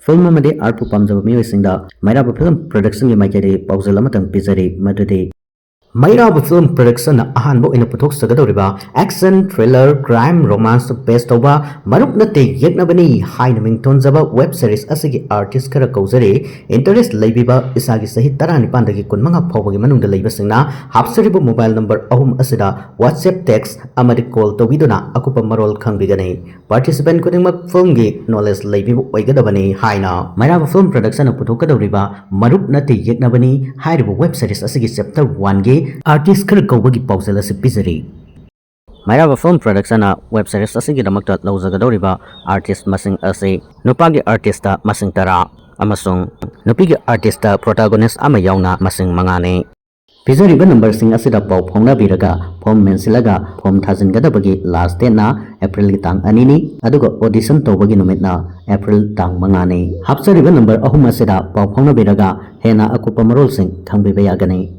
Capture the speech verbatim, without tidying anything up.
Film ꯑꯃꯗꯤ artꯄꯨ ꯄꯥꯝꯖꯕ ꯃꯤꯑꯣꯏꯁꯤꯡꯗ ꯃꯩꯔꯥꯕ Film Productionꯒꯤ ꯃꯥꯏꯀꯩꯗꯒꯤ ꯄꯥꯎꯖꯦꯜ ꯑꯃꯇꯪ ꯄꯤꯖꯔꯤ, ꯃꯗꯨꯗꯤ ꯃꯩꯔꯥꯕ Film Productionꯅ ꯑꯍꯥꯟꯕ ꯑꯣꯏꯅ ꯄꯨꯊꯣꯛꯆꯒꯗꯧꯔꯤꯕ action thriller crime romance base ꯇꯧꯕ ꯃꯔꯨꯞ ꯅꯠꯇꯦ ꯌꯦꯛꯅꯕꯅꯤ ꯍꯥꯏꯅ ꯃꯤꯡꯊꯣꯟꯖꯕ web series ꯑꯁꯤꯒꯤ artist ꯈꯔ ꯀꯧꯖꯔꯤ꯫ Interest ꯂꯩꯕꯤꯕ ꯏꯁꯥꯒꯤ ꯆꯍꯤ ꯇꯔꯥꯅꯤꯄꯥꯟꯗꯒꯤ ꯀꯨꯟꯃꯉꯥ ꯐꯥꯎꯕꯒꯤ ꯃꯅꯨꯡꯗ ꯂꯩꯕꯁꯤꯡꯅ ꯍꯥꯞꯆꯔꯤꯕ mobile number ꯑꯍꯨꯝ ꯑꯁꯤꯗ WhatsApp text ꯑꯃꯗꯤ call ꯇꯧꯕꯤꯗꯨꯅ ꯑꯀꯨꯞꯄ ꯃꯔꯣꯜ ꯈꯪꯕꯤꯒꯅꯤ꯫ Participant ꯈꯨꯗꯤꯡꯃꯛ filmꯒꯤ knowledge ꯂꯩꯕꯤꯕ ꯑꯣꯏꯒꯗꯕꯅꯤ ꯍꯥꯏꯅ ꯃꯩꯔꯥꯕ Film Productionꯅ ꯄꯨꯊꯣꯛꯀꯗꯧꯔꯤꯕ ꯃꯔꯨꯞ ꯅꯠꯇꯦ ꯌꯦꯛꯅꯕꯅꯤ ꯍꯥꯏꯔꯤꯕ web series ꯑꯁꯤꯒꯤ chapter oneꯒꯤ artist ꯈꯔ ꯀꯧꯕꯒꯤ ꯄꯥꯎꯖꯦꯜ ꯑꯁꯤ ꯄꯤꯖꯔꯤ꯫ ꯃꯩꯔꯥꯕ Film Productionꯅ web series ꯑꯁꯤꯒꯤꯗꯃꯛꯇ ꯂꯧꯖꯒꯗꯧꯔꯤꯕ artist ꯃꯁꯤꯡ ꯑꯁꯤ ꯅꯨꯄꯥꯒꯤ artistꯇ ꯃꯁꯤꯡ ꯇꯔꯥ ꯑꯃꯁꯨꯡ ꯅꯨꯄꯤꯒꯤ artistꯇ protagonist ꯑꯃ ꯌꯥꯎꯅ ꯃꯁꯤꯡ ꯃꯉꯥꯅꯤ꯫ ꯄꯤꯖꯔꯤꯕ numberꯁꯤꯡ ꯑꯁꯤꯗ ꯄꯥꯎ ꯐꯥꯎꯅꯕꯤꯔꯒ form ꯃꯦꯟꯁꯤꯜꯂꯒ form ꯊꯥꯖꯤꯟꯒꯗꯕꯒꯤ last dateꯅ Aprilꯒꯤ ꯇꯥꯡ ꯑꯅꯤꯅꯤ, ꯑꯗꯨꯒ audition ꯇꯧꯕꯒꯤ ꯅꯨꯃꯤꯠꯅ April ꯇꯥꯡ ꯃꯉꯥꯅꯤ꯫ ꯍꯥꯞꯆꯔꯤꯕ number ꯑꯍꯨꯝ ꯑꯁꯤꯗ ꯄꯥꯎ ꯐꯥꯎꯅꯕꯤꯔꯒ ꯍꯦꯟꯅ ꯑꯀꯨꯞꯄ ꯃꯔꯣꯜꯁꯤꯡ ꯈꯪꯕꯤꯕ ꯌꯥꯒꯅꯤ꯫